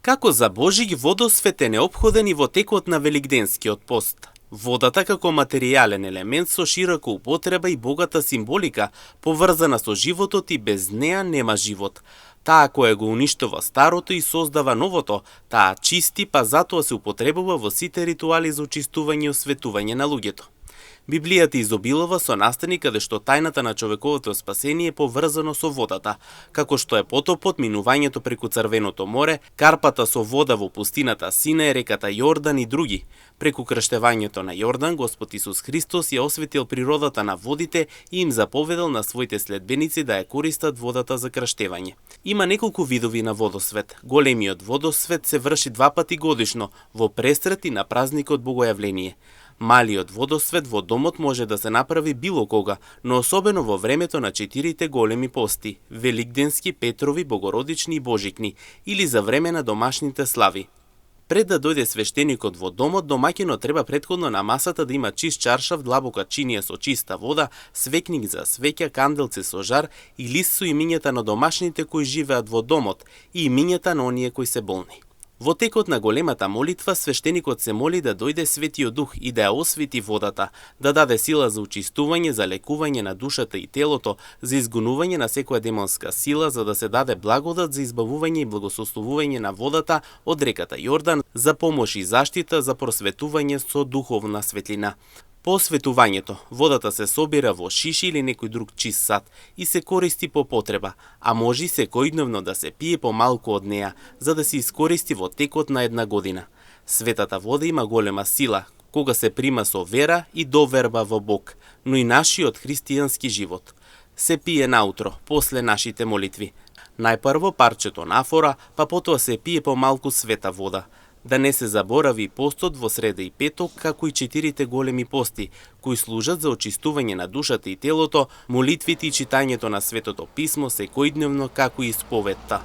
Како за Божик водосвет е неопходен и во текот на Великденскиот пост. Водата како материјален елемент со широка употреба и богата символика, поврзана со животот и без неа нема живот. Таа која го уништува старото и создава новото, таа чисти, па затоа се употребува во сите ритуали за очистување и осветување на луѓето. Библијата изобилува со настани каде што тајната на човековото спасение е поврзано со водата, како што е потопот, минувањето преку Црвеното море, карпата со вода во пустината Синај, реката Јордан и други. Преку крштевањето на Јордан, Господ Исус Христос ја осветил природата на водите и им заповедал на своите следбеници да ја користат водата за крштевање. Има неколку видови на водосвет. Големиот водосвет се врши 2 пати годишно, во пресрет и на празникот Богојавление. Малиот водосвет во домот може да се направи било кога, но особено во времето на 4 големи пости – Великденски, Петрови, Богородични и Божикни, или за време на домашните слави. Пред да дојде свештеникот во домот, домаќинот треба претходно на масата да има чист чаршав, длабока чинија со чиста вода, свекник за свеќа, канделце со жар и лист со имињата на домашните кои живеат во домот и имињата на оние кои се болни. Во текот на големата молитва, свештеникот се моли да дојде Светиот Дух и да ја освети водата, да даде сила за очистување, за лекување на душата и телото, за изгонување на секоја демонска сила, за да се даде благодат за избавување и благосостојување на водата од реката Јордан, за помош и заштита, за просветување со духовна светлина. По осветувањето, водата се собира во шиши или некој друг чист сад и се користи по потреба, а може и секојдневно да се пие помалку од неа, за да се искористи во текот на една година. Светата вода има голема сила, кога се прима со вера и доверба во Бог, но и нашиот христијански живот. Се пие наутро, после нашите молитви. Најпрво парчето нафора, па потоа се пие помалку света вода. Да не се заборави постот во среда и петок, како и 4 големи пости, кои служат за очистување на душата и телото, молитвите и читањето на Светото Писмо секојдневно, како и исповедта.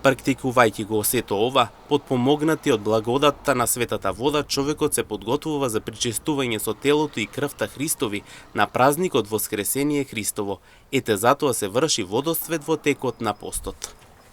Практикувајќи го сето ова, потпомогнати од благодатта на светата вода, човекот се подготвува за причестување со телото и крвта Христови на празникот Воскресение Христово. Ете затоа се врши водосвет во текот на постот.